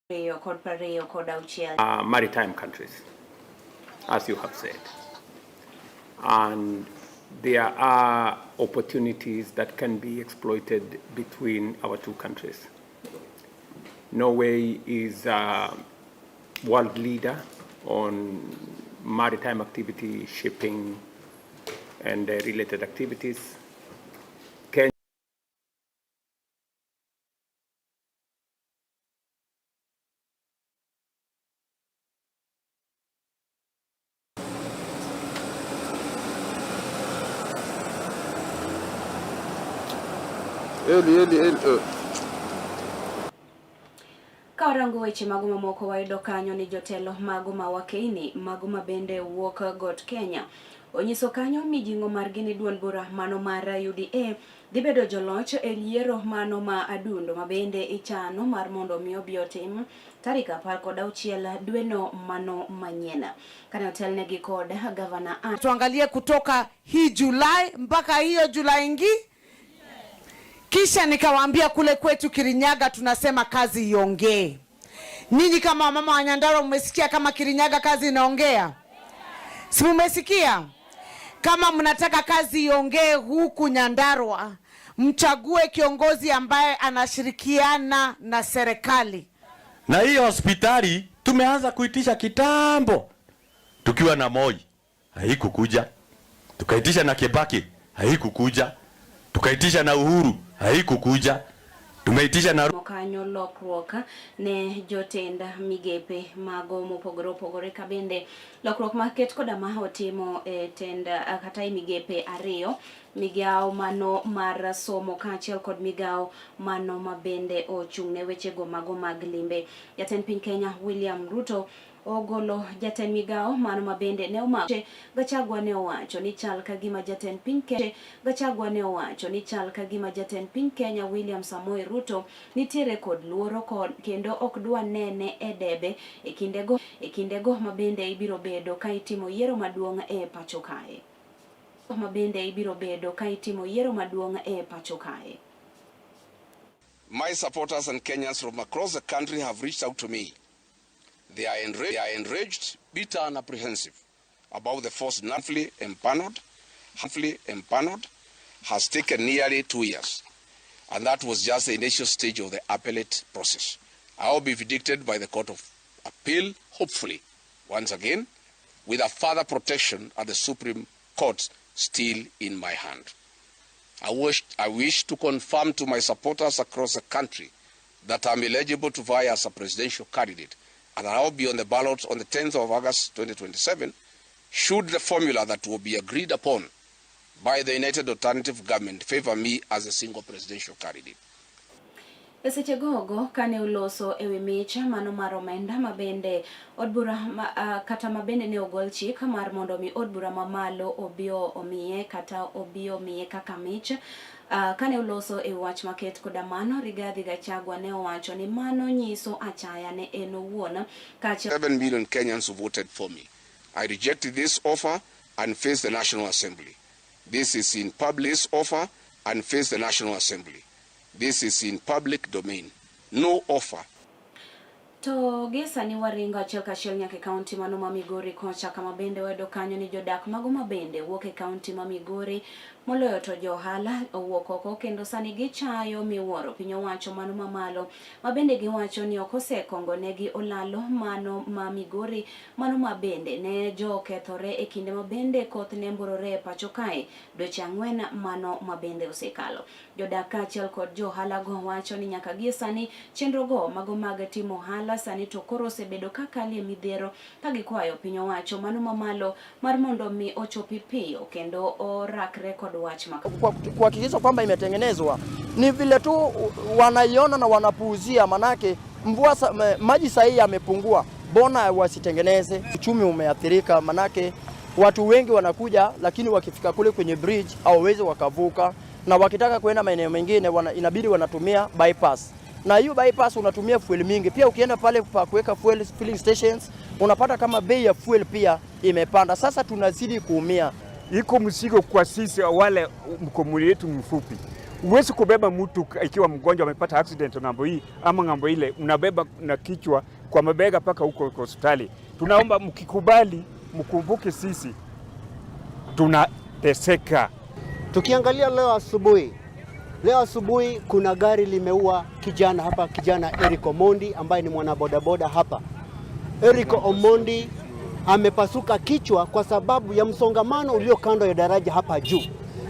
2026. Maritime countries, as you have said. And there are opportunities that can be exploited between our two countries. Norway is a world leader on maritime activity, shipping, and related activities. Kenya Eli, Eli, Eli. Ka warango weche mago mamoko, wayudo kanyo ni jotelo mago ma wakeini mago ma bende wuok got Kenya onyiso kanyo mijing'o margi ni duond bura mano mar UDA dhi bedo joloch e yiero mano ma adundo ma bende ichano mar mondo mi obi otim tarik 16 dweno mano manyien. Kane otelnegi kod gavana Anne Tuangalie kutoka hii Julai mpaka hiyo Julai ingi. Kisha nikawaambia kule kwetu Kirinyaga tunasema kazi iongee. Ninyi kama wamama wa Nyandarua mmesikia kama Kirinyaga kazi inaongea? Si mmesikia? Kama mnataka kazi iongee huku Nyandarua, mchague kiongozi ambaye anashirikiana na serikali. Na hiyo hospitali tumeanza kuitisha kitambo tukiwa na Moi, haikukuja. Tukaitisha na Kibaki, haikukuja. Tukaitisha na Uhuru, haikukuja. Tumeitisha na Kanyo lokruok ne jotend migepe mago mopogore opogore, ka bende lokruok maket koda ma otimo e tend kata e migepe ariyo, migawo mano mar somo kaachiel kod migawo mano ma bende ochung' ne wechego mago mag limbe. Jatend piny Kenya William Ruto ogolo jatend migawo mano ma bende ne omako. Gachagua ne owacho ni chal ka gima jatend piny Kenya Gachagua ne owacho ni chal ka gima jatend piny Kenya William Samoei Ruto nitiere kod luoro kod kendo ok dwa nene e debe e kindego ma bende ibiro bedo ka itimo yiero maduong' e pacho kae, ma bende ibiro bedo ka itimo yiero maduong' e pacho kae. My supporters and Kenyans from across the country have reached out to me. They are enraged, bitter, and apprehensive about the force harmfully empaneled, has taken nearly 2 years. And that was just the initial stage of the appellate process. I will be vindicated by the Court of Appeal, hopefully, once again, with a further protection at the Supreme Court still in my hand. I wish to confirm to my supporters across the country that I'm eligible to vie as a presidential candidate and I will be on the ballot on the 10th of August 2027 should the formula that will be agreed upon by the United Alternative Government favor me as a single presidential candidate. E seche gogo kane oloso ewi mich mano mar omenda ma bende od bura ma, kata ma bende ne ogol chik mar mondo mi od bura mamalo obi omiye kata obi omiye kaka mich. Kane oloso e wach maket koda mano, Rigathi Gachagua ne owacho ni mano nyiso achaya ne en owuon kaachiel 7 million Kenyans who voted for me. I rejected this offer and face the National Assembly. This is in public offer and face the National Assembly. This is in public domain. No offer. To gi sani waringo achiel kachiel nyaka e kaunti mano ma Migori kocha, kama bende wayudo kanyo ni jodak mago ma bende wuok e kaunti ma Migori moloyo to jo ohala owuok oko kendo sani gichayo miwuoro piny owacho mano mamalo ma bende giwacho ni ok osekongo negi olalo mano ma Migori mano ma bende ne jo okethore e kinde ma bende koth ne mburore e pacho kae dweche 4 mano ma bende osekalo. Jodak kaachiel kod jo ohala go wacho ni nyaka gie sani chenro go mago mag timo ohala sani to koro osebedo ka kalie midhiero, ka gikwayo piny owacho mano mamalo mar mondo mi ochopi piyo kendo orakre kod wach ma kuhakikisha kwamba imetengenezwa. Ni vile tu wanaiona na wanapuuzia, manake mvua maji sahihi yamepungua, mbona wasitengeneze? Uchumi umeathirika, manake watu wengi wanakuja, lakini wakifika kule kwenye bridge hawawezi wakavuka, na wakitaka kuenda maeneo mengine inabidi wanatumia bypass, na hiyo bypass unatumia fuel mingi pia. Ukienda pale pa kuweka fuel filling stations unapata kama bei ya fuel pia imepanda. Sasa tunazidi kuumia. Iko mzigo kwa sisi wale mkomuni yetu mfupi. Huwezi kubeba mtu ikiwa mgonjwa amepata accident ng'ambo hii ama ng'ambo ile, unabeba na kichwa kwa mabega mpaka huko hospitali. Tunaomba mkikubali, mkumbuke sisi tunateseka. Tukiangalia leo asubuhi kuna gari limeua kijana hapa, kijana Eric Omondi ambaye ni mwanabodaboda hapa. Eric Omondi amepasuka kichwa kwa sababu ya msongamano ulio kando ya daraja hapa juu,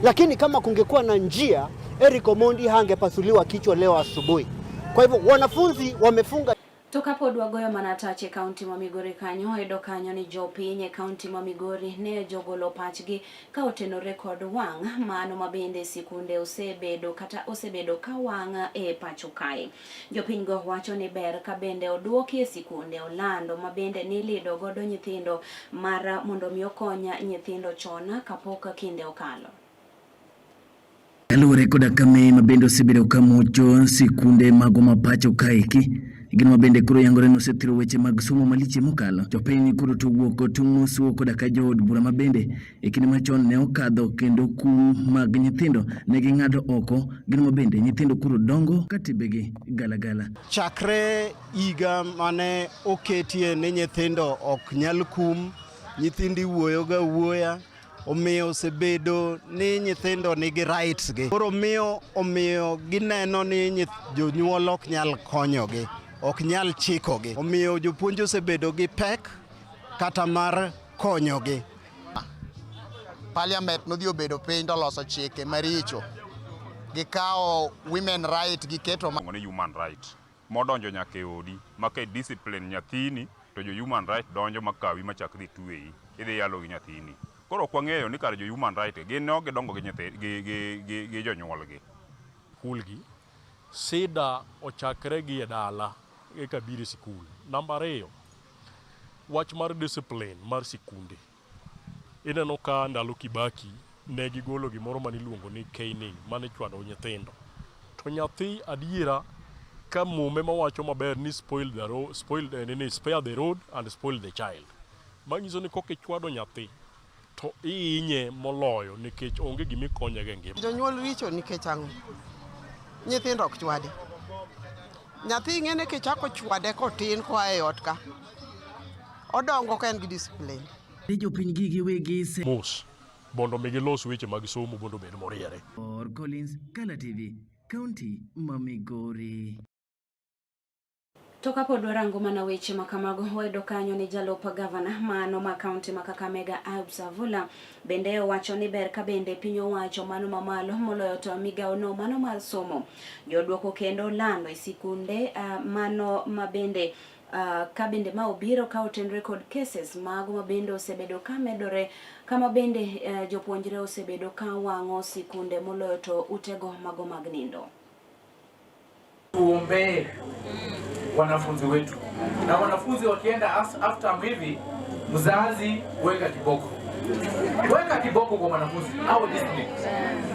lakini kama kungekuwa na njia, Eric Omondi hangepasuliwa kichwa leo asubuhi. Kwa hivyo wanafunzi wamefunga. To kapod wagoyo mana tach e kaunti ma Migori kanyo, wayudo kanyo ni jopiny e kaunti ma Migori ne jogolo pachgi ka otenore kod wang' mano mabende sikunde osebedo kata osebedo ka wang' e pacho kae. Jopiny go wacho ni ber ka bende oduoki e sikunde olando mabende nilido godo nyithindo mar mondo mi okony nyithindo chon kapok kinde okalo. Kaluwore koda kame mabende osebedo ka muocho sikunde mago ma pacho kaeki, gino mabende koro yangore ni osethiro weche mag somo malich mokalo. Jopiny koro to owuok tung' suo koda ka jood bura mabende e kinde machon ne okadho kendo kum mag nyithindo ne ging'ado oko, gino mabende nyithindo koro dongo ka timbegi galagala. Chakre higa mane oketie ni nyithindo ok nyal kum, nyithindo iwuoyo ga wuoya, omiyo osebedo ni nyithindo nigi rights gi. Koro miyo omiyo gineno ni jonyuol ok nyal konyogi, ok nyal chikogi. Omiyo jopuonj osebedo gi pek kata mar konyogi. Parliament nodhi obedo piny to oloso chike maricho. Gikawo women right giketo ni human right modonjo nyaka e odi ma ka discipline nyathini to jo human right donjo makawi machak dhi tweyi idhi yalo gi nyathini. Koro ok wang'eyo ni kar jo human right gin ne ok gidongo gi nyathi gi jonyuolgi. Kulgi sida ochakre gi e dala eka biro e sikul. Namba ariyo, wach mar discipline mar sikunde. Ineno ka ndalo Kibaki ne gigolo gimoro mane iluongo ni caning mane ichwado nyithindo. To nyathi adiera ka mume mawacho maber ni spoil the road, spoil, ni spare the rod and spoil the child. Manyiso ni kokichwado nyathi to ihinye moloyo nikech onge gima ikonyego e ngima. Jonyuol richo nikech ang'o? Nyithindo ok chwadi. Nyathi ing'e ni kichako chwade kotin koa e ot ka, odongo ka en gi discipline. Ni jopiny gi giwegi se Mos mondo mi gilos weche mag somo mondo obed moriere. Or Collins, Kala TV, Kaunti ma Migori. To kapod warango mana weche ma kamago, wayudo kanyo ni jalup gavana mano ma kaunti ma Kakamega, Ayub Savula, bende owacho ni ber ka bende piny owacho mano mamalo moloyo to migawo no mano mar somo joduoko kendo lando e sikunde mano mabende ka bende ma obiro ka otenore kod cases mago mabende osebedo ka medore kama bende jopuonjre osebedo ka wang'o sikunde moloyo to utego mago mag nindo. Tuombee wanafunzi wetu, na wanafunzi wakienda after hivi, mzazi weka kiboko, weka kiboko kwa mwanafunzi au discipline.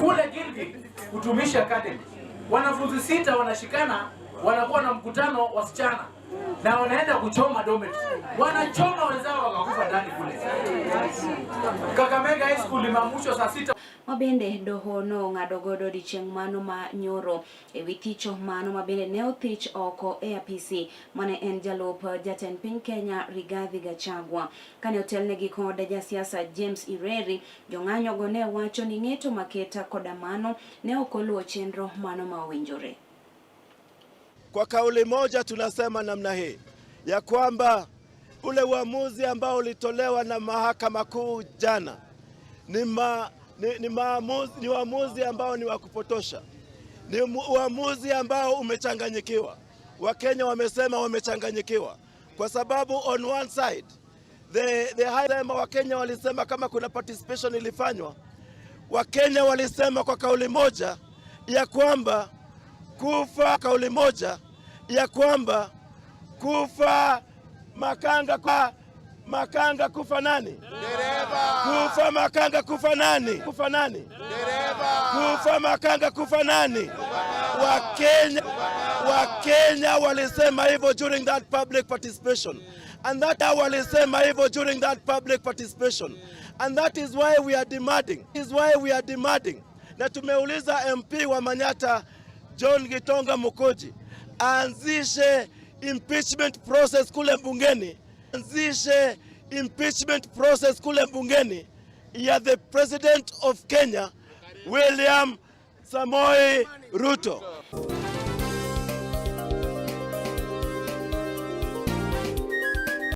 Kule Gilgil Utumishi Academy, wanafunzi sita wanashikana, wanakuwa na mkutano wasichana na wanaenda kuchoma dormitory, wanachoma wenzao wakakufa ndani kule. Kakamega High School imeamshwa saa 6. Mabende doho nong'ado godo odiochieng' mano ma nyoro ewi thicho mano mabende ne othich oko e apisi mane en jalup jatend piny Kenya, Rigathi Gachagua. Kane otelnegi kod jasiasa James Ireri, jong'anyo go ne wacho ni ng'eto maketa koda mano ne ok oluwo chenro mano ma owinjore. Kwa kauli moja tunasema namna hii ya kwamba ule uamuzi ambao ulitolewa na Mahakama Kuu jana ni uamuzi ambao ni wa kupotosha, ni uamuzi ambao umechanganyikiwa. Wakenya wamesema wamechanganyikiwa kwa sababu on one side the high Wakenya walisema kama kuna participation ilifanywa, Wakenya walisema kwa kauli moja ya kwamba kufa, kauli moja ya kwamba kufa makanga, kwa makanga kufa nani? Dereva. Kufa makanga kufa nani? Kufa nani? Dereva. Kufa makanga kufa nani? Wakenya walisema hivyo during that public participation. And that walisema hivyo during that public participation. And that is why we are demanding, is why we are demanding Na tumeuliza MP wa Manyata John Gitonga Mukoji aanzishe impeachment process kule bungeni, anzishe impeachment process kule bungeni ya the President of Kenya William Samoei Ruto.